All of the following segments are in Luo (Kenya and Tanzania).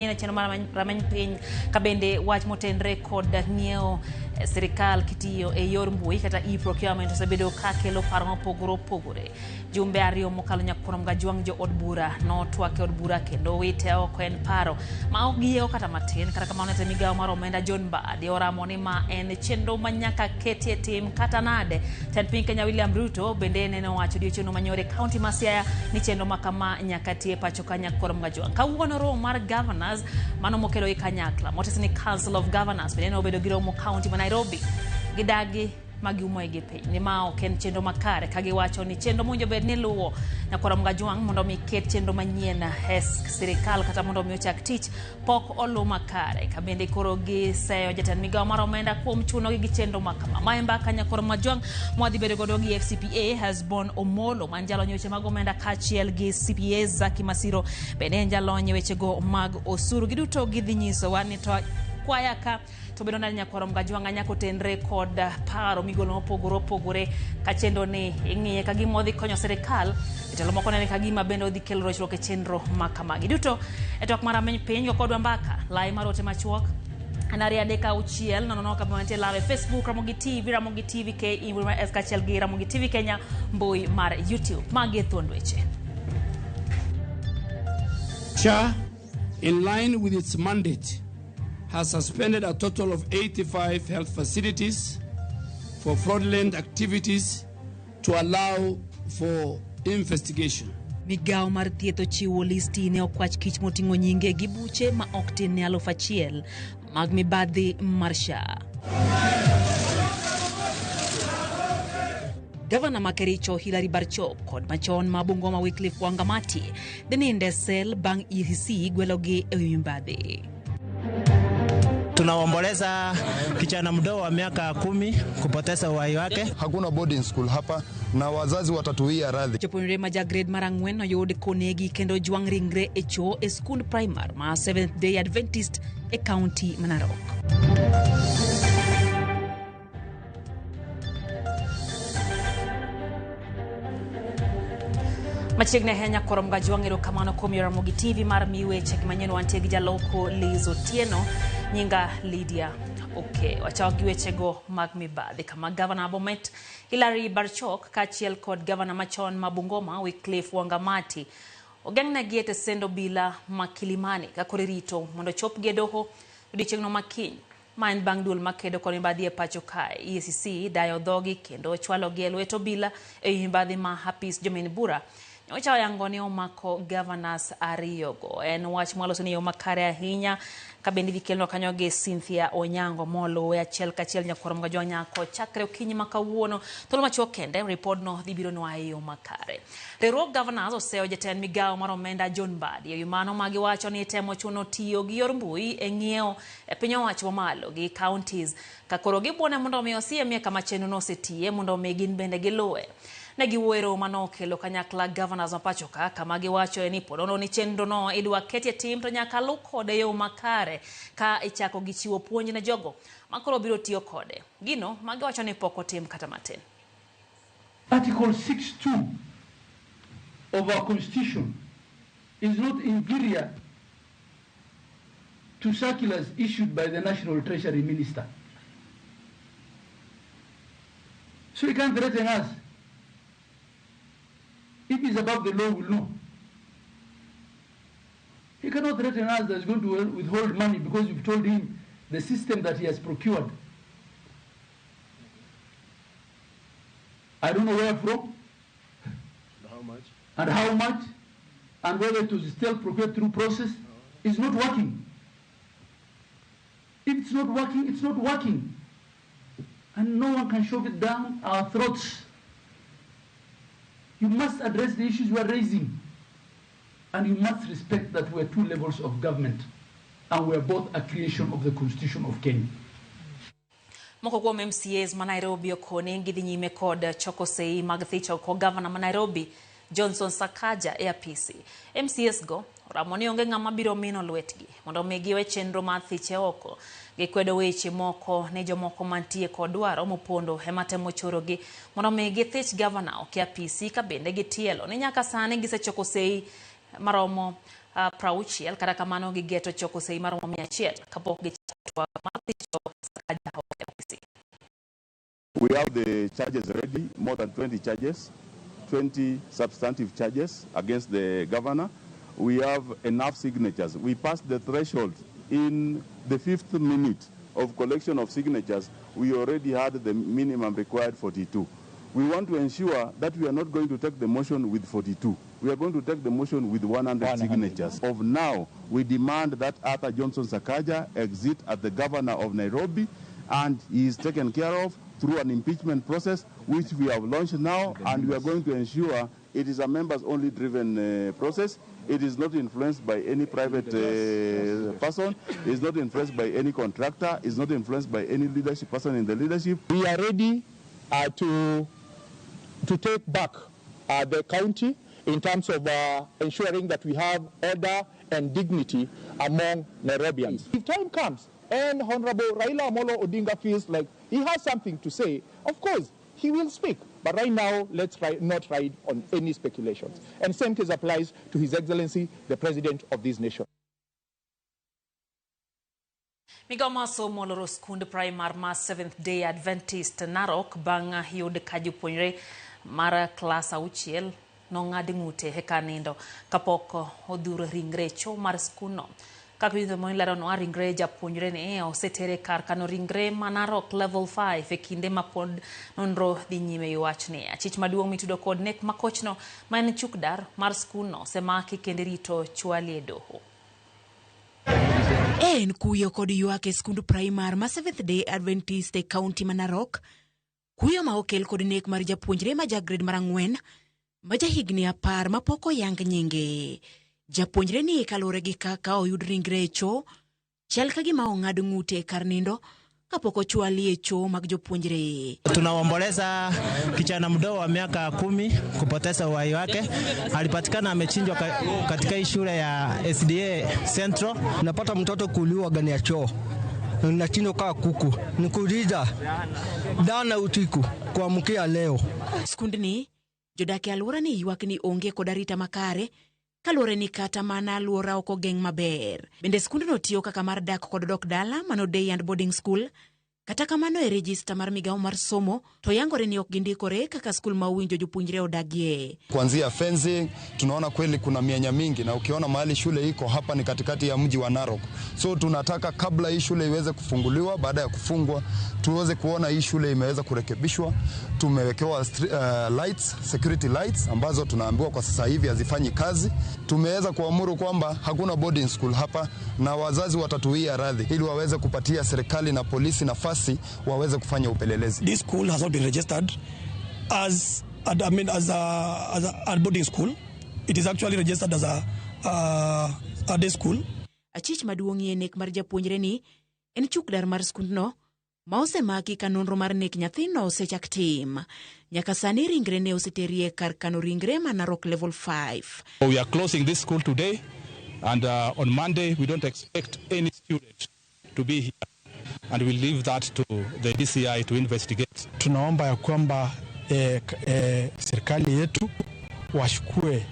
E chenro mar rameny piny ka bende wach motenre kod ng'iewo sirikal kitiyo e yor mbui kata e-procurement osebedo ka kelo paro mopogore opogore. Jumbe ariyo mokalo Nyakuonom Gajwang' jo od bura notwak e od bura kendo wite oko en paro ma ok giyiego kata matin. Kata kamano jatend migawo mar omenda John Mbadi oramo ni ma en chenro ma nyaka ketie tim kata nade. Jatend piny Kenya William Ruto bende nene owacho odiochieng'no manyoro e kaunti ma Siaya ni chenro ma kama nyaka tie pacho ka Nyakuonom Gajwang'. Kawuono romo mar governors mano mokelo gi kanyakla motesi ni Council of Governors bende ne obedo gi romo kaunti ma Nairobi. Gidagi ma giumo igi piny ni ma ok en chenro makare ka giwacho ni chenro mowinjo bed ni luwo Nyakwar Gajwang' mondo mi ket chenro manyien e sirikal kata mondo mi ochak tich pok oluw makare ka bende koro giseyo jatend migawo mar omenda kuom chunogi gi chenro ma kama. Ma e mbaka Nyakwar Gajwang' mwadhi bedo godo gi FCPA Hesbon Omolo man jalony e weche mag omenda kaachiel gi CPA Zaki Masiro bende en jalony e wechego mag osuru. Giduto gidhi nyisowa ni to kwaya ka to bedo nade Nyakwar Gajwang' nyaka otenre kod paro migolo mopogore opogore ka chenro ni ing'iye ka gima odhi konyo sirikal jotelo moko nene ka gima bende odhi kelo rochruok e chenro ma kamagi duto e twak mar rameny piny go kodwa mbaka lai mar ote machuok en ariyo adek auchiel nono nono kama mantie live e Facebook Ramogi TV, Ramogi TV KE mbui mar S kaachiel gi Ramogi TV Kenya mbui mar YouTube. Magi e thuond weche. SHA, in line with its mandate, has suspended a total of 85 health facilities for fraudulent activities to allow for investigation. Migawo mar thieth ochiwo listi ne okwach kich moting'o nyinge gi buche ma ok tin ne 1000 mag mibadhi mar SHA. Gavana ma Kericho Hilary Barchok kod machon ma Bungoma Wycliffe Wangamati dhi nindo e sel bang' EACC gwelogi e wi mibadhi. Tunaomboleza kijana mdogo wa miaka 10 kupoteza uhai wake. Hakuna boarding school hapa na wazazi watatuia radhi. Jopuonjre ma ja grade mar 4 oyud konegi kendo ojwang' ringre e choo e skund primar ma Seventh Day Adventist e kaunti ma Narok. Machiegni ahinya koro Mgajwang' erokamano kuom yo Ramogi TV mar mi weche manyien wantie gi jaloko Liz Otieno nyinga Lydia. Okay, wachako gi wechego mag mibadhi kama gavana Bomet Hilary Barchok kaachiel kod gavana machon ma Bungoma Wycliffe Wangamati ogeng'negi e tesend obila ma Kilimani ka koro irito mondo ochopgi e doho odiechieng'no ma kiny. Ma en bang' duol makedo kod mibadhi e pacho kae, EACC, dayo dhogi kendo chwalogi e lwet obila e wi mibadhi ma apis jomin bura nyocha oyango ni omako governors ariyogo. En wach mwaloso ni yo makare ahinya ka bende idhi kelnwa kanyo gi Cynthia Onyango moluwe achiel kachiel nyakwar Mgajwa nyako chakre okinyi ma kawuono. Thuolo machuok kende ripodno dhi bironwa e yo makare. Riwruog governors oseyo jatend migawo mar omenda John Mbadi e wi mano ma giwacho ni temo chuno tiyo gi yor mbui e ng'iewo e piny owacho mamalo gi counties ka koro gibuone mondo omi osiemie kama chenrono osetiye mondo omi gin bende giluwe. Ne giwuoyo e romo mane okelo kanyakla governors ma pacho ka kama giwachoe ni ponono ni chenrono idwa ketie tim to nyaka luw kode e yo makare ka ichako gi chiwo puonj ne jogo ma koro biro tiyo kode. Gino ma giwacho ni pok otim kata matin. Article 6.2 of our constitution is not inferior to circulars issued by the National Treasury Minister. So he can't threaten us. If he's above the law, we'll know. He cannot threaten us that he's going to withhold money because we've told him the system that he has procured. I don't know where from. And how much? And how much? And whether it was still procured through process is not working. If it's not working, it's not working. And no one can shove it down our throats. You must address the issues we are raising. And you must respect that we are two levels of government. And we are both a creation of the Constitution of Kenya. Moko kuom MCAs ma Nairobi okoni gidhi nyime kod choko sei mag thicho oko gavana ma Nairobi Johnson Sakaja e apisi. MCAs go oramo ni onge ng'ama biro mino lwetgi mondo mi giwe chenro mar thiche oko. Gikwedo weche moko ni jomoko mantie kod dwaro mopondo ema temo chorogi mondo mi githich gavana oko e apisi ka bende gitielo ni nyaka sani gisechoko sei maromo 60 kata kamano gigeto choko sei maromo 100 kapok gichako twak mar thicho Sakaja oko e ofisi. We have the charges ready, more than 20 charges, 20 substantive charges against the governor. We have enough signatures. We passed the threshold in the 5th minute of collection of signatures. We already had the minimum required 42. We want to ensure that we are not going to take the motion with 42. We are going to take the motion with 100 signatures. Of now, we demand that Arthur Johnson Sakaja exit as the governor of Nairobi, and he is taken care of through an impeachment process, which we have launched now, and we are going to ensure it is a members-only driven process. It is not influenced by any private person. It is not influenced by any contractor. It is not influenced by any leadership person in the leadership. We are ready to take back the county in terms of ensuring that we have order and dignity among Nairobians. If time comes and Honorable Raila Amolo Odinga feels like he has something to say, of course, he will speak. But right now, let's not ride on any speculations. And same case applies to His Excellency, the President of this nation. Migao mar somo oloro skund primar mar Seventh Day Adventist Narok bang' yud ka jopuonjre mar klas 6 nong'ad ng'ute e kar nindo kapok odhur ringre cho mar skundno. Kaka winjo moleronwa, ringre japuonjre ni osetere kar kano ringre ma Narok Level 5 e kinde ma pod nonro dhi nyime e wachni. Achich maduong' mitudo kod nek makochno ma en chukdar mar skundno osemaki kendo irito chwali e doho. En kuyo kod ywak e skund primar ma Seventh Day Adventist e kaunti ma Narok. Kuyo ma okel kod nek mar japuonjre ma ja grade mar 4 ma jahigni 10 mapok oyang nyinge. Japuonjre ni kaluwore gi kaka oyud ringre e cho, chal ka gima ong'ad ng'ute e kar nindo kapok ochwali e choo mag jopuonjre. Tunaomboleza kijana mdogo wa miaka 10 kupoteza uhai wake. Alipatikana amechinjwa katika hii shule ya SDA Central. Napata mtoto kuliwa gani ya choo na chino kaa kuku nikuuliza dana utiku kuamkia leo. Skundni jodak e alwora ni ywak ni onge kod arita makare kaluwore ni kata mana alwora ok ogeng' maber. Bende skundno tiyo kaka mar dak kod dok dala mano day and boarding school. Kata kamano e rejista mar migao mar somo to yangore ni ok gindikore kaka skul ma owinjo jopuonjre odagie. Kuanzia fencing tunaona kweli kuna mianya mingi, na ukiona mahali shule iko hapa ni katikati ya mji wa Narok. So tunataka kabla hii shule iweze kufunguliwa, baada ya kufungwa tuweze kuona hii shule imeweza kurekebishwa. Tumewekewa lights, security lights ambazo tunaambiwa kwa sasa hivi hazifanyi kazi. Tumeweza kuamuru kwamba hakuna boarding school hapa na wazazi watatuia radhi ili waweze kupatia serikali na polisi nafasi waweze kufanya upelelezi. This school has not been registered as a boarding school. It is actually registered as a day school. Achich maduong'ie nek mar japuonjre ni en chukdar mar skundno ma osemaki ka nonro mar nek nyathino osechak tim. Nyaka sani ringre ne oseterie kar kano ringre ma Narok Level 5. We are closing this school today, and on Monday we don't expect any student to be here, and we leave that to the DCI to investigate. Tunaomba ya kwamba serikali yetu washukue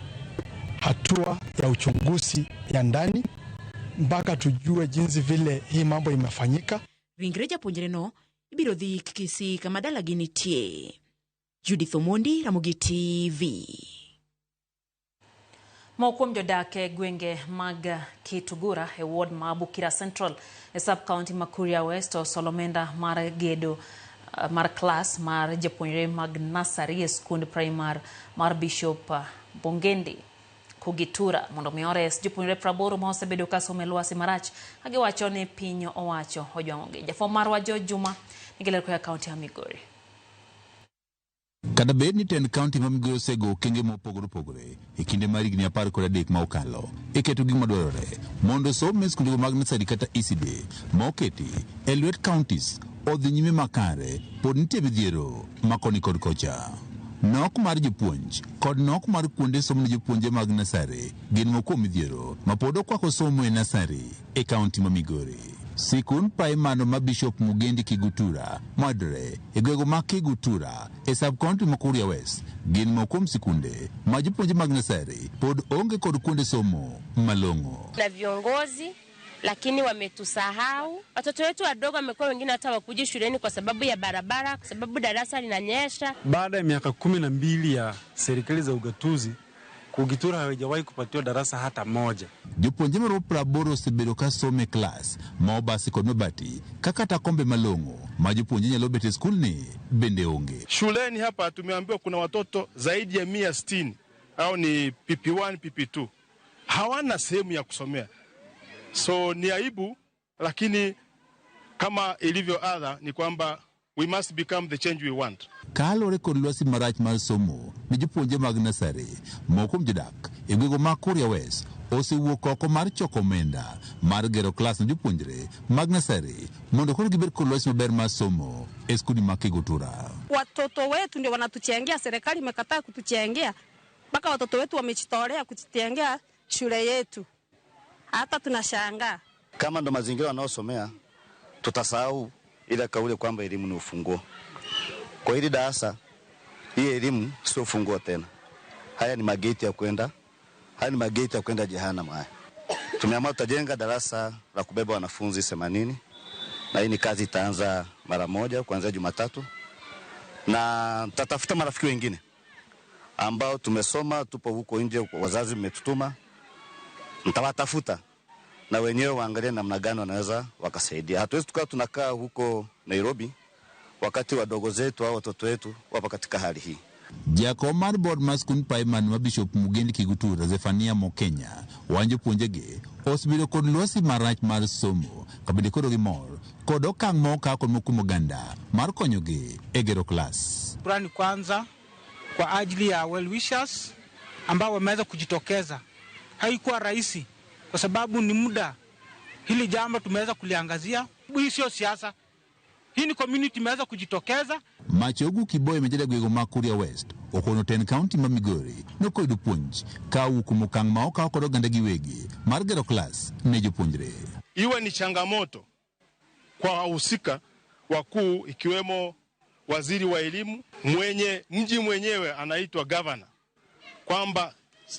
hatua ya uchunguzi ya ndani mpaka tujue jinsi vile hii mambo imefanyika. Ringre japuonjre no ibiro dhi Kisii kama dalagi nitie. Judith Omondi, Ramogi TV. Moko kuom jodak e gwenge mag Kitugura e ward ma Bukira Central e sub county ma Kuria West osolo omenda mar gedo mar klas mar japuonjre mag nasari e skund primar mar Bishop Bongendi Kugitura mondo mi ores jopuonjre 80 ma osebedo ka somo e lwasi marach ka giwacho ni piny owacho ojwang'ogi. Jafwambo marwa George Juma nigi ler koa kaunti ya Migori. Kata bed ni tend kaunti ma Migori osego okenge mopogore opogore e kinde mar higni 13 ma okalo e keto gik madwarore mondo somo e skundego mag nasari kata ECD ma oketi e lwet counties odhi nyime makare, pod nitie midhiero ma koni kod kocha. Nok mar jopuonj kod nok mar kuonde somo ne jopuonje mag nasari gin moko kuom midhiero ma pod okwako somo e nasari e kaunti ma Migori. Sikund praimar ma Bishop Mugendi Kigutura mayudore e gwenge ma Kigutura e sub county ma Kuria West gin moko kuom sikunde ma jopuonje mag nasari pod onge kod kuonde somo malong'o. Na viongozi lakini wametusahau. Watoto wetu wadogo wamekuwa wengine hata wakuji shuleni kwa sababu ya barabara, kwa sababu darasa linanyesha. Baada ya miaka 12 ya serikali za ugatuzi, Kugitura hawajawahi kupatiwa darasa hata moja. Jopuonje maromo 80 osebedo ka somo e klas ma obasi kod mabati ka kata kombe malong'o ma jopuonje nyalo bet e skulni bende onge. Shuleni hapa tumeambiwa kuna watoto zaidi ya 160 au ni PP1, PP2 hawana sehemu ya kusomea. So ni aibu, lakini kama ilivyo adha ni kwamba we must become the change we want. Kaluwore kod lwasi marach mar somo ne jopuonje mag nasari, moko kuom jodak e gwenge ma Kuria West osewuok oko mar choko omenda mar gero klas ne jopuonjre mag nasari mondo koro gibed kod lwasi maber mar somo e skudi ma Kigutura. Watoto wetu ndio wanatuchangia, serikali imekataa kutuchangia, mpaka watoto wetu wamejitolea kutuchangia shule yetu. Hata tunashangaa. Kama ndo mazingira wanaosomea, tutasahau ile kauli kwamba elimu ni ufunguo. Kwa hili darasa, hii elimu sio ufunguo tena. Haya ni mageti ya kwenda, haya ni mageti ya kwenda jehanamu haya. Tumeamua tutajenga darasa la kubeba wanafunzi 80 na hii ni kazi itaanza mara moja kuanzia Jumatatu. Na tutatafuta marafiki wengine ambao tumesoma, tupo huko nje, wazazi mmetutuma. Nitawatafuta na wenyewe waangalie namna gani wanaweza wakasaidia. Hatuwezi tukawa tunakaa huko Nairobi wakati wadogo zetu au watoto wetu wapo katika hali hii. Jakom mar board mar skund praimar ma Bishop Mugendi Kigutura Zephania Mokenya wacho jopuonjegi osebedo kod lwasi marach mar somo kabende koro gimor kod okang' ma okaw kod mokuom oganda mar konyogi e gero klas. Shukrani kwanza kwa ajili ya well wishers ambao wameweza kujitokeza. Haikuwa rahisi kwa sababu ni muda hili jambo tumeweza kuliangazia. Hii sio siasa, hii ni community imeweza kujitokeza. Machogu Kiboye mejeda gwego ma Kuria West okono ten county ma Migori nokoyudo puonj ka owuok kuom okang' ma okaw kod oganda giwegi mar gero klas ne jopuonjre. Iwe ni changamoto kwa wahusika wakuu ikiwemo waziri wa elimu, mwenye mji mwenyewe anaitwa governor, kwamba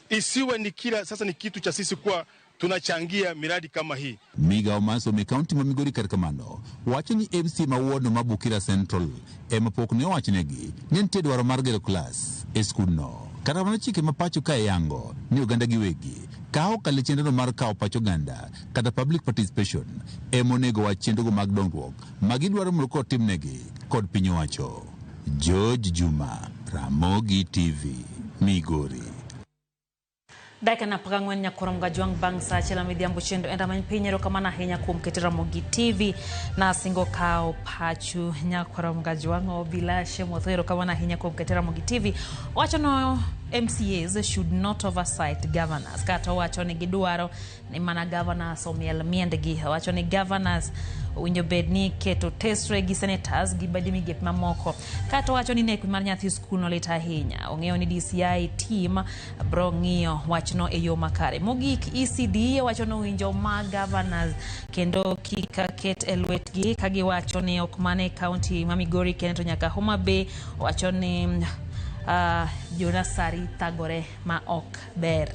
isiwe ni kila sasa ni kitu cha sisi kuwa tunachangia miradi kama hii. Migawo mar somo e kaunti ma Migori kar kamano wacho ni MC ma wuono ma Bukira Central ema pok ne owachnegi ni nitie dwaro mar gero klas e skundno. Kata kamano chike ma pacho kae yango ni oganda giwegi ka okalo e chenrono mar kawo pach oganda kata public participation ema onego wach chenrogo mag dongruok ma gidwaro mondo kotimnegi kod piny owacho. George Juma, Ramogi TV, Migori. Dakika na 14 nyakorom gajwang' bang' sa achiel midhiambo chendo en rameny piny. Erokamano ahinya kuom keto Ramogi TV na singo kawo pachu nyakorom gajwang' Obilashe Motho. Erokamano ahinya kuom keto Ramogi TV. Wacho no MCAs should not oversight governors. Kata wacho ni gidwaro ni mana governors omiel miendgi. Wacho ni governors owinjo bed ni keto tesre gi senators gi badi migepe mamoko. Kata wacho ni nek mar nyathi skul no lit ahinya. Ong'eyo ni DCI team bro ng'iyo wachno e yo makare. Mogik ECD wacho ni owinjo ma governors kendo kik ket e lwetgi ka giwacho ni ok mana e county ma Migori kende to nyaka Homa Bay. Wacho ni jonasari thagore ma ok ber.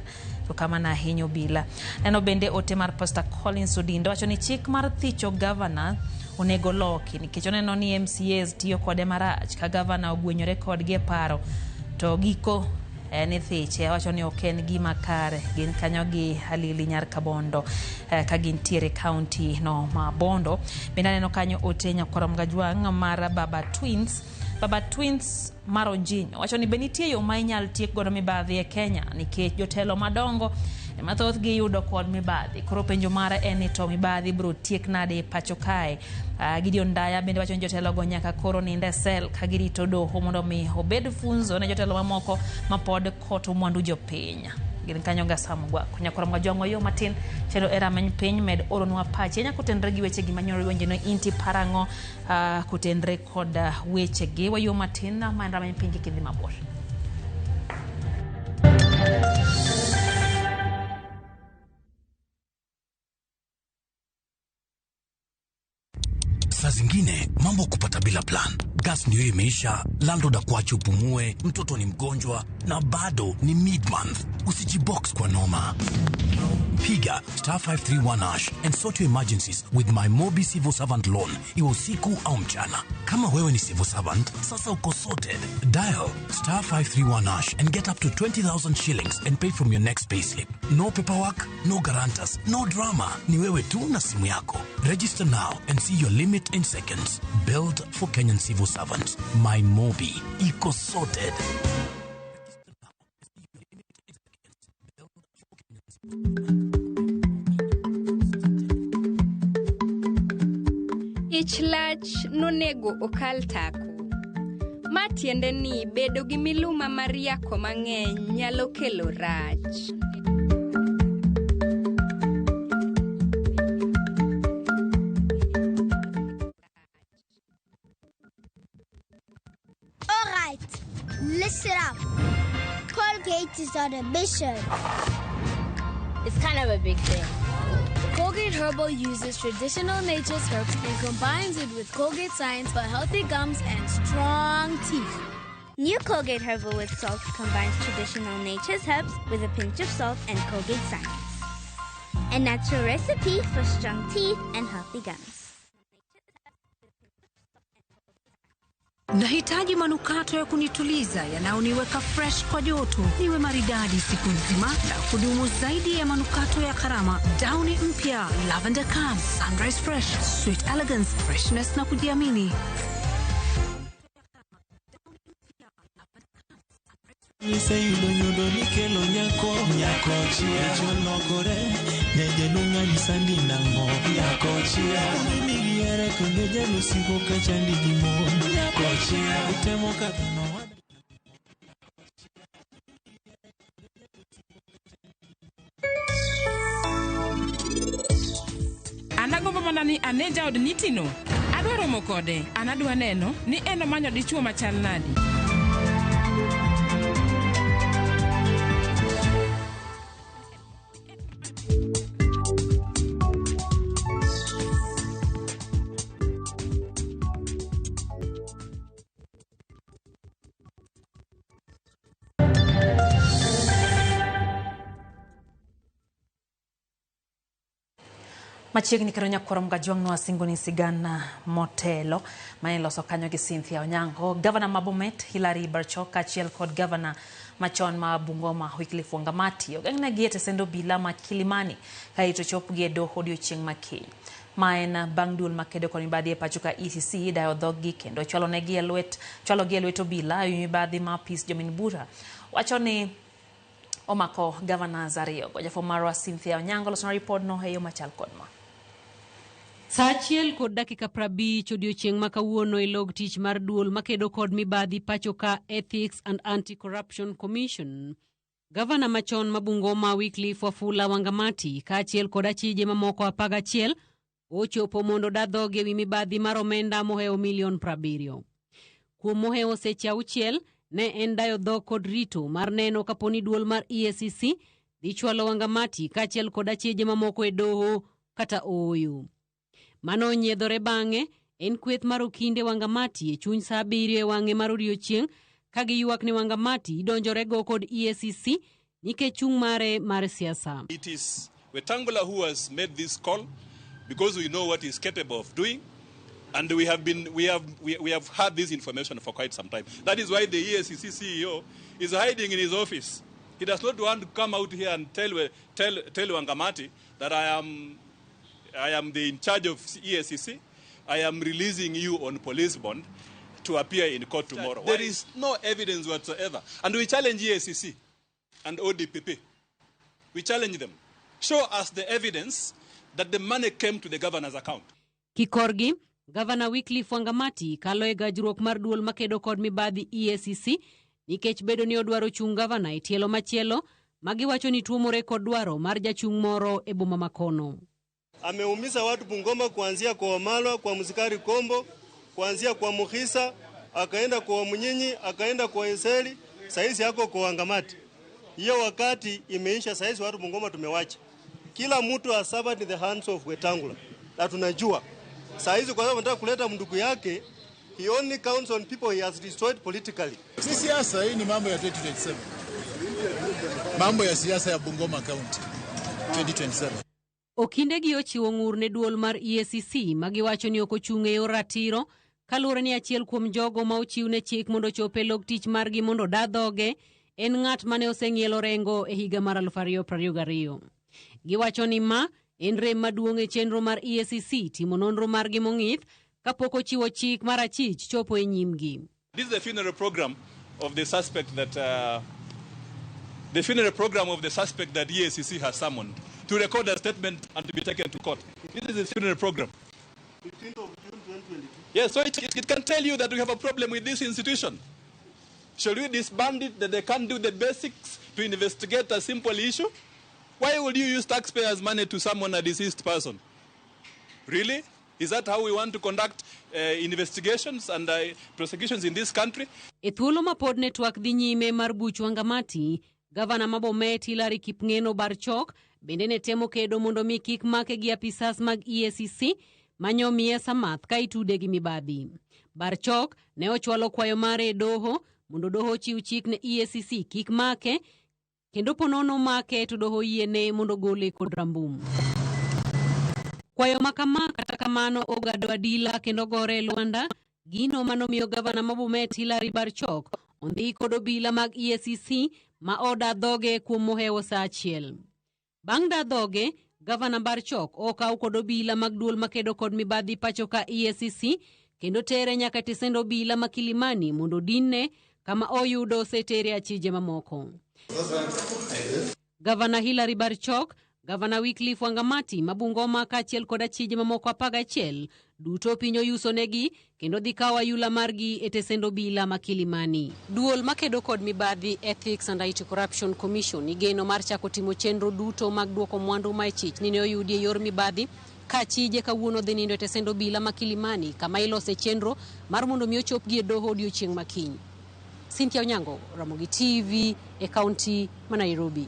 To kamano ahinya obila. Neno bende ote mar Pastor Collins Odindo wacho ni chik mar thicho governor onego loki nikech oneno ni MCAs tiyo kode marach ka governor ogwenyore kodgi e paro to giko ni thiche. Wacho ni ok en gima kare. Gin kanyo gi Halili Nyar Kabondo ka gintiere county no ma Bondo. Bende aneno kanyo ote nyakwar Mgajwang' mar Baba Twins. Baba Twins mar Onjinyo wacho ni be nitie yo ma inyal tiek godo mibadhi e Kenya nikech jotelo madongo ema thothgi yudo kod mibadhi. Koro penjo mare en ni to mibadhi biro tiek nade e pacho kae. Gideon Ndaya bende wacho ni jotelo go nyaka koro nind e sel ka girito doho mondo mi obed funzo ne jotelo mamoko ma pod koto mwandu jopiny. Gin kanyo ga Sam Gwako. Nyakwar Mgajwang' yo matin chendo e rameny piny med oronwa pachi. Nya kotenre gi weche gi manyoro wenje no inti parang'o kotenre kod weche gi wayo matin ma en rameny piny kik idhi mabor. Saa zingine mambo kupata bila plan. Gas ndio imeisha, landlord akuache upumue, mtoto ni mgonjwa na bado ni mid-month. Usijibox kwa noma. Piga star 531 hash and sort your emergencies with my Mobi Civil Servant Loan, iwe usiku au mchana. Kama wewe ni civil servant, sasa uko sorted. Dial star 531 hash and get up to 20,000 shillings and pay from your next payslip. No paperwork, no guarantors, no drama. Ni wewe tu na simu yako. Register now and see your limit in seconds. Build for Kenyan civil servants. My Mobi. Iko sorted. Ich lach nonego okal tako. Ma tiende ni bedo gi miluma mar yako mang'eny nyalo kelo rach. All right, listen up. Colgate is on a mission. It's kind of a big thing. Colgate Herbal uses traditional nature's herbs and combines it with Colgate Science for healthy gums and strong teeth. New Colgate Herbal with Salt combines traditional nature's herbs with a pinch of salt and Colgate Science. A natural recipe for strong teeth and healthy gums. Nahitaji manukato ya kunituliza yanayoniweka fresh kwa joto, niwe maridadi siku nzima na kudumu zaidi ya manukato ya karama. Downy mpya Lavender Calm, Sunrise Fresh, Sweet Elegance, freshness na kujiamini. Niseyudo nyodo nikelo nyako nyakochia cholokore nyajalunga nisandi nango nyakochia migiere kendo jalusiko kachandi gi mon nyakochia utemo kadhono. An agombo mana ni ane jaod Nitino. Adwa romo kode. An adwa neno ni en omanyo dichuo machal nadi. Machiegni kendo nyakwaro Mgajwang' nowasingo ni sigana motelo mane iloso kanyo gi Cynthia Onyango. Gavana ma Bomet Hilary Barchok kaachiel kod gavana machon ma Bungoma Wycliffe Wangamati ogeng'negi e tesend obila ma Kilimani kaeto chopgi e doho odiochieng' ma kiny. Ma en bang' duol makedo kod mibadhi e pacho ka ECC dayo dhoggi kendo chwalogi e lwet obila ewi mibadhi ma apis jomin bura wacho ni omako governors ariyo. Jafwambo marwa Cynthia Onyango loso ripodno e yo machal kod ma. Saa 1:50 odiochieng' ma kawuono e log tich mar duol makedo kod mibadhi pacho ka Ethics and Anti-Corruption Commission. Gavana machon ma Bungoma Wycliffe Wafula Wangamati kaachiel kod achije mamoko 11 ochopo mondo da dhogi ewi mibadhi mar omenda mohewo milion 70. Kuom mohewo seche 6 ne en dayo dhok kod rito mar neno kaponi duol mar EACC dhi chwalo Wangamati kaachiel kod achije mamoko e doho kata ooyo. Mano onyiedhore bang'e en kweth mar okinde Wangamati e chuny saa 7 e wang'e mar odiochieng' ka giywak ni Wangamati idonjorego kod EACC nikech chung' mare mar siasa. It is Wetangula who has made this call because we know what he's capable of doing. And we have had this information for quite some time. That is why the EACC CEO is hiding in his office. He does not want to come out here and tell Wangamati that I am the in charge of EACC. I am releasing you on police bond to appear in court tomorrow. There is no evidence whatsoever. And we challenge EACC and ODPP. We challenge them. Show us the evidence that the money came to the governor's account. Kikorgi, Governor Wycliffe Wangamati kalo e gajruok mar duol makedo kod mibadhi EACC nikech bedo ni odwaro chung' gavana e tielo machielo magiwacho ni tuomore kod dwaro mar jachung' moro e boma makono. Ameumiza watu Bungoma kuanzia kwa Wamalwa, kwa Muzikari Kombo, kuanzia kwa Mukhisa, akaenda kwa Munyinyi, akaenda kwa Eseli, saizi yako kwa Wangamati. Hiyo wakati imeisha, saizi watu Bungoma tumewacha. Kila mtu asaba in the hands of Wetangula. Na tunajua Saa hizi kwa sababu anataka kuleta ndugu yake, he only counts on people he has destroyed politically. Si siasa hii, ni mambo ya 2027. Mambo ya siasa ya Bungoma County 2027. Okindegi ochiwo ng'ur ne duol mar EACC ma giwacho ni ok ochung' e yor ratiro kaluwore ni achiel kuom jogo ma ochiw ne chik mondo ochop e log tich margi mondo oda dhoge en ng'at mane oseng'ielo rengo e higa mar 2022. Giwacho ni ma en rem maduong' e chenro mar EACC timo nonro margi mong'ith kapok ochiwo chik mar achich chopo e nyimgi. This is the funeral program of the suspect that the funeral program of the suspect that EACC has summoned to record a statement and to be taken to court. This is the funeral program. 15th of June 2022. Yes, so it can tell you that we have a problem with this institution. Shall we disband it that they can't do the basics to investigate a simple issue? Why would you use taxpayers' money to summon a deceased person? Really? Is that how we want to conduct investigations and prosecutions in this country? E thuolo ma pod ne twak dhi nyime mar buch Wangamati, gavana ma Bomet Hillary Kipngeno Barchok bende ne temo kedo mondo mi kik make gi apisas mag EACC manyo miye samath ka itude gi mibadhi. Barchok ne ochwalo kwayo mare e doho mondo doho ochiw chik ne EACC kik make kendo ponono make to doho yiene mondo gole kod rambum. Kwayo ma kama kata kamano ogado adila kendo gore e lwanda gino manomiyo gavana ma Bomet Hillary Barchok ondhi kod obila mag EACC ma oda dhoge kuom mohewo saa achiel. Bang' da dhoge, gavana Barchok okaw kod obila mag duol makedo kod mibadhi pacho ka EACC kendo tere nyaka e tesend obila ma Kilimani mondo dinne kama oyudo osetere achije mamoko. Gavana Hillary Barchok, Gavana Wycliffe Wangamati ma Bungoma kaachiel kod achije mamoko 11 duto piny oyusonegi kendo dhi kawo ayula margi e tesend obila ma Kilimani. Duol makedo kod mibadhi Ethics and Anti-Corruption Commission igeno mar chako timo chenro duto mag duoko mwandu ma ichich ni ne oyudi e yor mibadhi ka achije kawuono dhi nindo e tesend obila ma Kilimani kama ilose chenro mar mondo mi ochopgi e doho odiochieng' ma kiny. Cynthia Onyango, Ramogi TV e kaunti ma Nairobi.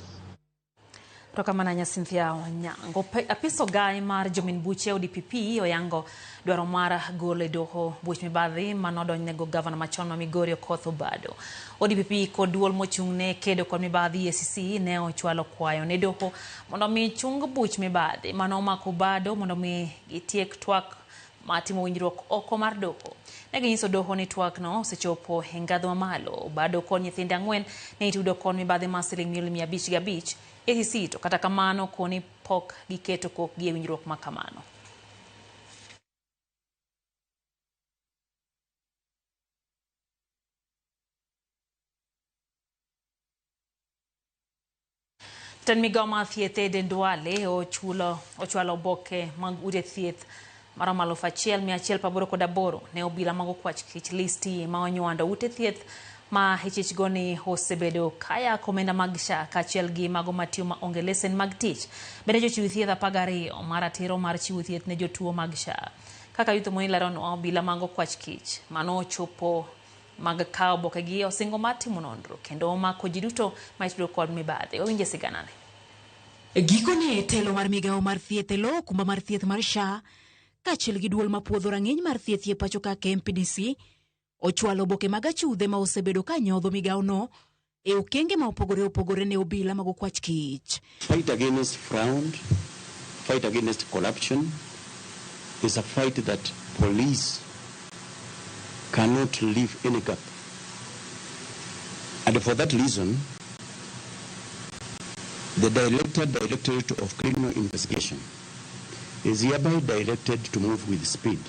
Erokamano ahinya Cynthia Onyango. Apis ogai mar jomin buche ODPP oyango dwaro mar golo e doho buch mibadhi manodonjnego gavana machon ma Migori Okoth Obado. ODPP kod duol mochung' ne kedo kod mibadhi EACC ne ochwalo kwayo ne doho mondo mi chung buch mibadhi manomako Obado mondo mi gitiek twak matimo winjruok oko mar doho. Ne ginyiso doho ni twak no osechopo e ngadho mamalo. Obado kod nyithinde 4 ne itudo kod mibadhi mar siling milion 505. EACC to kata kamano koni pok giketo kokgi e winjruok ma kamano. Jatend migao mar thieth Aden Duale ochwalo oboke mag ute thieth maromo 1188 ne obila mag okwach kich listi ma onywando ute thieth ma ichichgo ni osebedo kayako omenda mag SHA kaachiel gi mago matiyo maonge lesen mag tich. Bende jochiw thieth 12 mar ratiro mar chiwo thieth ne jotuo mag SHA. Kaka Youth Moni leronwa, obila mag okwach kich mano ochopo mag kawo obokegi osingo mar timo nonro kendo mako ji duto ma itudo kod mibadhi. Wawinje siganane. Gikone telo mar migawo mar thieth e lo okumba mar thieth mar SHA kaachiel gi duol mapuodho rang'iny mar thieth e pacho ka KMPDC ochwalo oboke mag achudhe ma osebedo ka nyodho migawono e okenge ma opogore opogore ne obila mag okwach kich. Fight against fraud, fight against corruption is a fight that police cannot leave any gap. And for that reason, the Directorate of Criminal Investigation is hereby directed to move with speed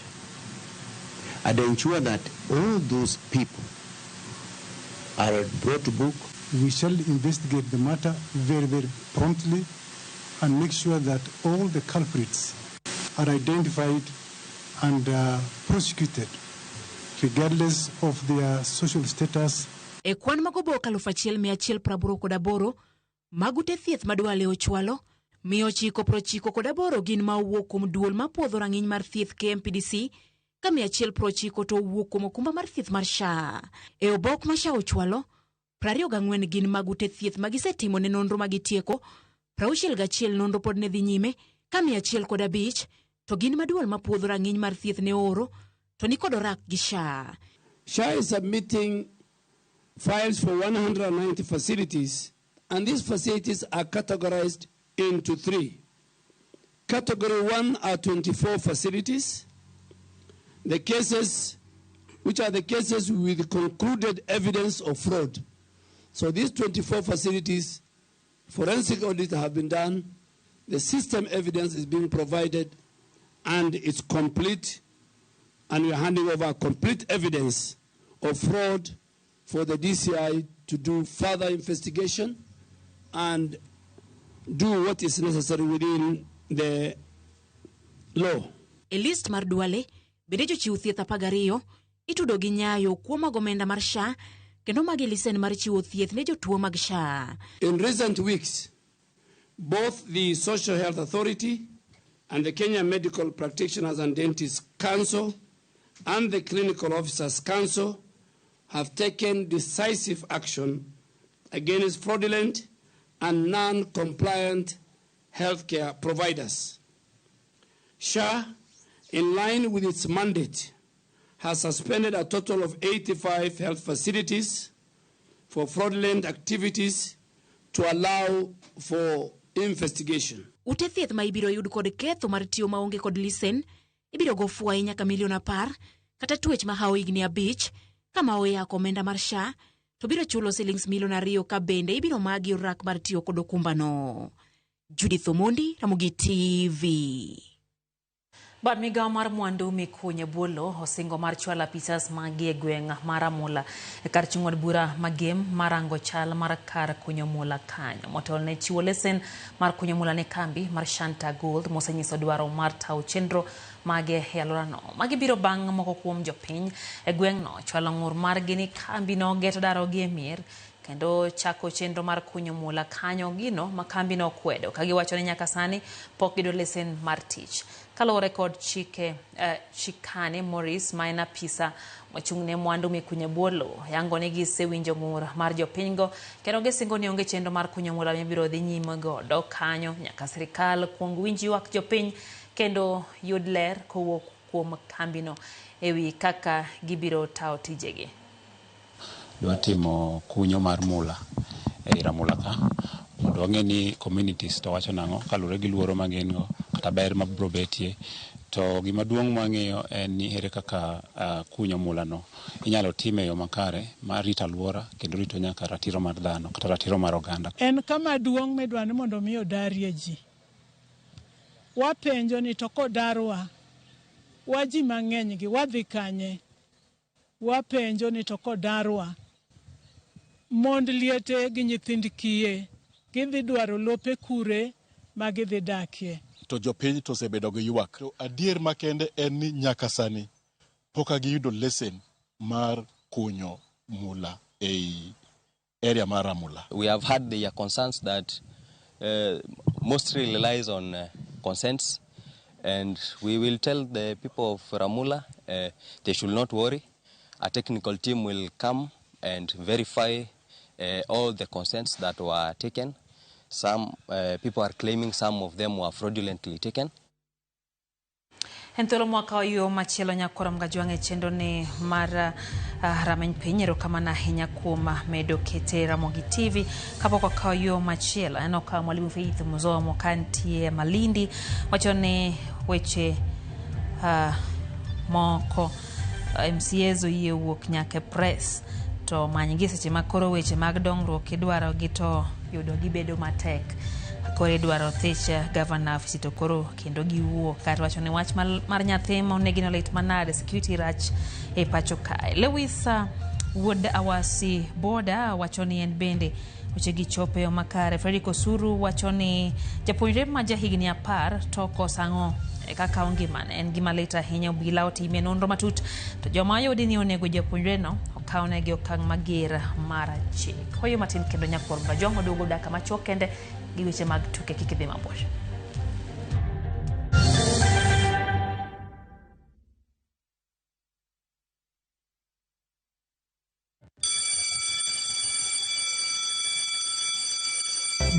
and ensure that all those people are brought to book. We shall investigate the matter very, very promptly and make sure that all the culprits are identified and prosecuted, regardless of their social status. E kwan mag oboke 1188 mag ute thieth ma Duale ochwalo, 998 gin ma owuok kuom duol mapuodho rang'iny mar thieth KMPDC ka 190 to owuok kuom okumba mar thieth mar SHA. E obok ma SHA ochwalo, 24 gin mag ute thieth ma gisetimo ne nonro ma gitieko, 61 nonro pod ne dhi nyime, ka 105 To gin ma duol mapuodho rang'iny mar thieth ne oro to nikod orak gi SHA. SHA is submitting files for 190 facilities, and these facilities are categorized into three. Category 1 are 24 facilities. The cases, which are the cases with concluded evidence of fraud. So these 24 facilities, forensic audit have been done, the system evidence is being provided, and it's complete, and we are handing over complete evidence of fraud for the DCI to do further investigation and do what is necessary within the law. E list mar Duale, bende jochiw thieth 12 itudo gi nyayo kuo mag omenda mar SHA kendo magi lisen mar chiwo thieth ne jotuo mag SHA. In recent weeks, both the Social Health Authority and the Kenya Medical Practitioners and Dentists Council and the Clinical Officers Council have taken decisive action against fraudulent and non-compliant healthcare providers. SHA, in line with its mandate, has suspended a total of 85 health facilities for fraudulent activities to allow for investigation. Ute thieth ma ibiro yud kod ketho mar tiyo maonge kod lisen ibiro go fwai nyaka milion 10 kata twech mahawo higni 5 kama oyako omenda mar SHA to biro chulo silings milion 2 ka bende ibiro magi orak mar tiyo kod okumbano. Judith Omondi, Ramogi TV. Bad migawo mar mwandu mikunyo bwo osingo mar chwalo apisas magi e gweng' mar Amula e kar chung' od bura Magem marango chal mar kar kunyo mula kanyo. Motelo ne chiwo lesen mar kunyo mula ne kambi mar Shanta Gold mosenyiso dwaro mar tawo chenro mage e alworano. Magi biro bang' moko kuom jopiny e gweng'no chwalo ng'ur margi ni kambi no geto darogi e mier kendo chako chenro mar kunyo mula kanyo gino ma kambi no okwedo ka giwacho ni nyaka sani pok giyudo lesen mar tich. Kaluwore kod chike Chikane Morris ma en apisa mochung' ne mwandu mikunyo bwo lowo yango ni gisewinjo ng'ur mar jopinygo kendo gisingo ni onge chenro mar kunyo mula mibiro dhi nyime godo kanyo nyaka sirikal kuong winj ywak jopiny kendo yud ler kowuok kuom kambino ewi kaka gibiro tawo tijegi. Dwa timo kunyo mar mula e Ramula ka mondo wang'e ni communities to wacho nang'o kaluwore gi luoro ma gin go kata ber mabiro betie. To gima duong' mwang'iyo en ni ere kaka kunyo mula no inyalo time e yo makare mar rito alwora kendo rito nyaka ratiro mar dhano kata ratiro mar oganda. En kama duong' midwa ni mondo mi odarie ji. Wapenjo ni to kodarwa, wa ji mang'eny gi wadhi kanye? Wapenjo ni to kodarwa, mond liete gi nyithind kiye gidhi dwaro lope kure ma gidhi dakie. To jopiny to osebedo gi ywak. To adier makende en ni nyaka sani pok giyudo lesen mar kunyo mula ei area mar Ramula. We have had the concerns that mostly relies on consents, and we will tell the people of Ramula they should not worry. A technical team will come and verify all the consents that were taken. Some people are claiming some of them were fraudulently taken. En thuolo mwakawo yo machielo nyakwar Mgajwang' e chenro ni mar rameny piny. Erokamano ahinya kuom medo kete Ramogi TV. Kapok wakawo yo machielo, aneno ka Mwalimu Faith Muzomo kantie Malindi wacho ni weche moko MCAs oyie wuok nyaka e press to manygi seche ma koro weche mag dongruok idwaro gi to yudo gibedo matek. Koro idwaro thich gavana ofisi to koro kendo giwuok kar wacho ni wach mar nyathi ma onegi no lit manade, security rach e pacho kae. Lewis Wuod Awasi Boda wacho ni en bende weche gi chopo e yo makare. Fredrick Osuru wacho ni japuonjre ma jahigni 10 to koso ang'o e kaka ngimane en gima lit ahinya. Obila otime nonro matut to joma oyudi ni onego japuonjre no okawnegi okang' mager mar chik. Hoyo matin kendo nyakwar Mgajwang' oduogo dakika machuok kende gi weche mag tuke kik idhi mabor.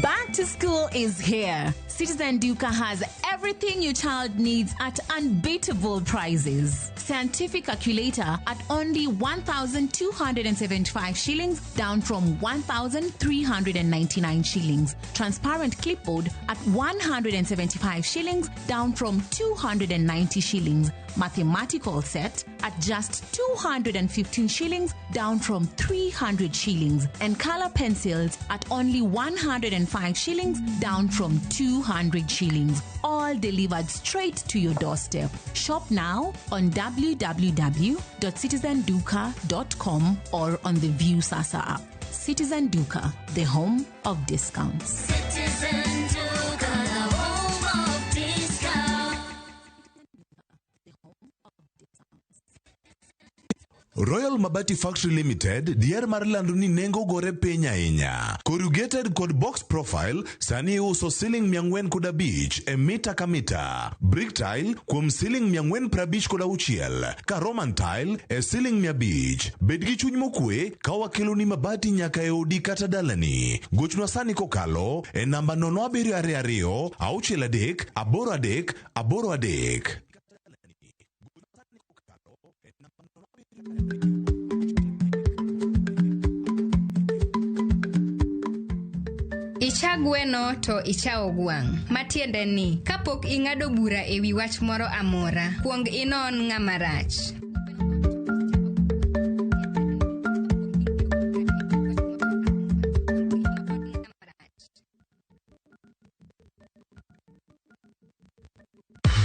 Bang' Back to school is here. Citizen Duka has everything your child needs at unbeatable prices. Scientific calculator at only 1,275 shillings, down from 1,399 shillings. Transparent clipboard at 175 shillings, down from 290 shillings. Mathematical set at just 215 shillings, down from 300 shillings. And color pencils at only 105 shillings, down from 200 shillings. All delivered straight to your doorstep. Shop now on www.citizenduka.com or on the Viusasa app. Citizen Duka, the home of discounts. Citizen Duka, the home of discounts. Royal Mabati Factory Limited dier mar lando ni nengo gore piny ahinya. Corrugated kod box profile sani iuso siling 405 e mita ka mita. Brick tile kuom siling 456 ka Roman tile e siling 500. Bed gi chuny mokwe ka wakeloni mabati nyaka e odi kata dalani. Gochnwa sani kokalo e namba 0722 63 83 83. Icha gweno to ichawo gwang'. Matiende ni, kapok ing'ado bura e wi wach moro amora, kuong inon ng'ama rach.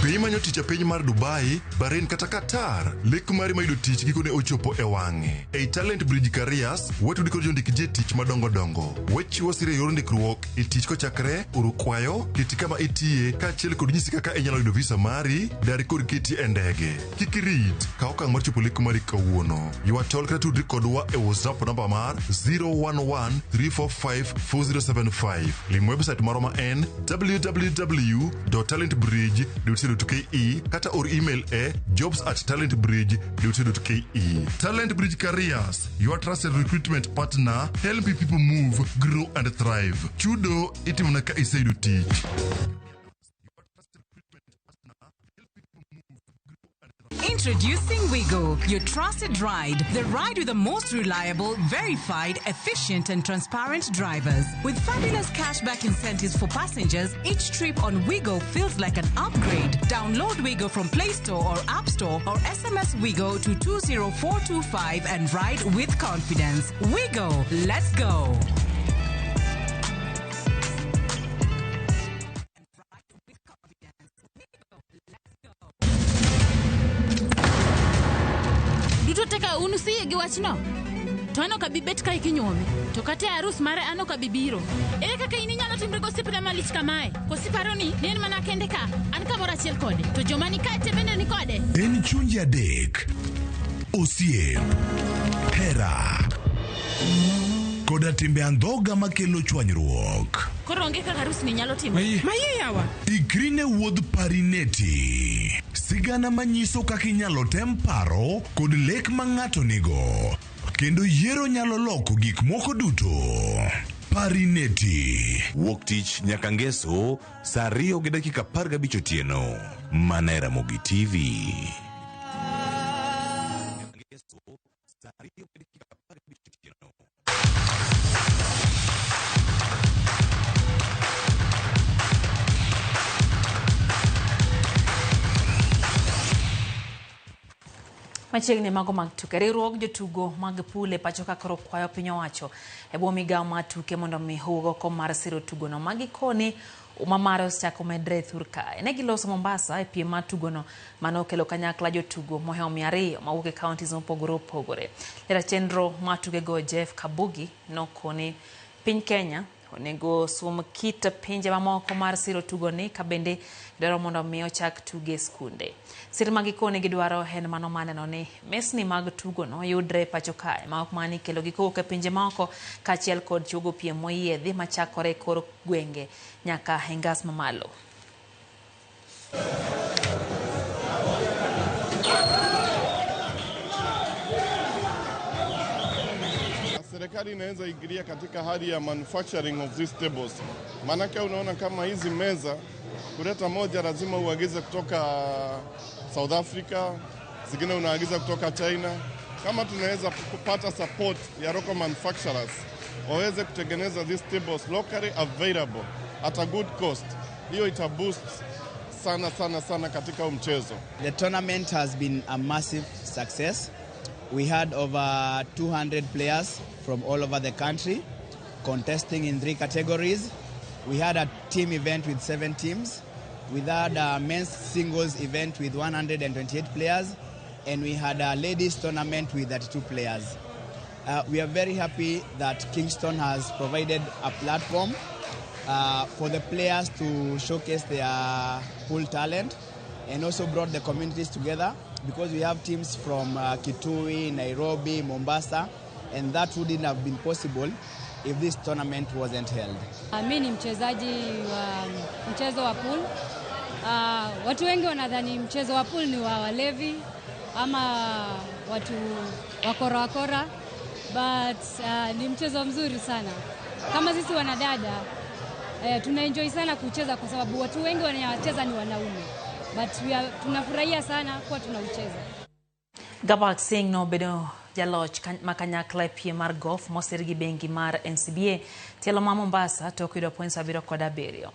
Be imanyo tich e piny mar Dubai, Bahrain kata Qatar? Lek mari mar yudo tich gikone ochopo e wang'e. Ei Talent Bridge Careers, watudi kod jondik ji e tich madongo dongo. Wachiwo sir e yor ndikruok e tich kochakre oro kwayo, keti kama itiye, kaachiel kod nyisi kaka inyalo yudo visa mari, dar kod keti e ndege. Kik irit, kaw okang' mar chopo lek mari kawuono. Ywa tol kata tudri kodwa e WhatsApp namba mar 011 345 4075. Lim website marwa ma en www.talentbridge.co.ke kata or email e jobs@talentbridge.co.ke. Talent Bridge Careers, your trusted recruitment partner, helping people move, grow and thrive. Chudo itimona ka iseyudo tich. Introducing Wigo, your trusted ride. The ride with the most reliable, verified, efficient, and transparent drivers. With fabulous cashback incentives for passengers, each trip on Wigo feels like an upgrade. Download Wigo from Play Store or App Store or SMS Wigo to 20425 and ride with confidence. Wigo, let's go. Duto te ka un usiyie gi wachno? To an ok abi bet kae kinyuome, to kata e arus mare an ok abi biro. Ere kaka in inyalo timri gosiepna malich kamae? Koso iparo ni ne en mana kende ka, an kamoro achiel kode, to joma ni kae te bende ni kode? En chunje adek, osiep, hera, koda timbe andhoga makelo chwanyruok. Koro onge kaka arusni nyalo timore. Mayie yawa. Ikri ne wuodh Parineti. Sigana manyiso kaka inyalo tem paro kod lek ma ng'ato nigo. Kendo yiero nyalo loko gik moko duto. Parineti. Wuok tich nyaka ngeso saa 2:15 otieno. Mana e Ramogi TV. Machiegni mago mag tuke. Riwruog jotugo mag pool e pacho ka koro kwayo piny owacho e bwo migawo mar tuke mondo mi owuog oko mar siro tugono. Ma gikoni uma mare osechako medre e thur kae. Ne giloso Mombasa e piem mar tugono mane okelo kanyakla jotugo mohewo 200 mawuok e counties mopogore opogore. Lera chenro mar tukego Jeff Kabugi nokoni piny Kenya onego sum kit pinje mamoko mar siro tugoni ka bende dwaro mondo mi ochak tuge skunde. Sir ma gikoni gidwaro en mano maneno ni mesni mag tugono yudre pacho kae ma ok mani kelo gi kowuok e pinje maoko kaachiel kod chuogo piem moyiedhi machakore e kor gwenge nyaka e ngas mamalo. serikali inaweza ingilia katika hali ya manufacturing of these tables, maanake unaona kama hizi meza kuleta moja lazima uagize kutoka South Africa, zingine unaagiza kutoka China. Kama tunaweza kupata support ya local manufacturers waweze kutengeneza these tables locally available at a good cost, hiyo ita boost sana sana sana katika huu mchezo. The tournament has been a massive success. We had over 200 players from all over the country contesting in three categories. We had a team event with seven teams. We had a men's singles event with 128 players, and we had a ladies tournament with 32 players. We are very happy that Kingston has provided a platform for the players to showcase their full talent and also brought the communities together because we have teams from Kitui, Nairobi, Mombasa, and that wouldn't have been possible if this tournament wasn't held. Mi ni mchezaji wa mchezo wa pool. Watu wengi wanadhani mchezo wa pool ni wa walevi ama watu wakora wakora, but ni mchezo mzuri sana. Kama sisi wanadada tunaenjoy sana kucheza kwa sababu watu wengi wanacheza ni wanaume, but tunafurahia sana kuwa tunaucheza. Gabak Singh nobedo jaloch ma kanyakla e piem mar golf mosir gi bengi mar NCBA tielo ma Mombasa tok yudo points 7 kod 7.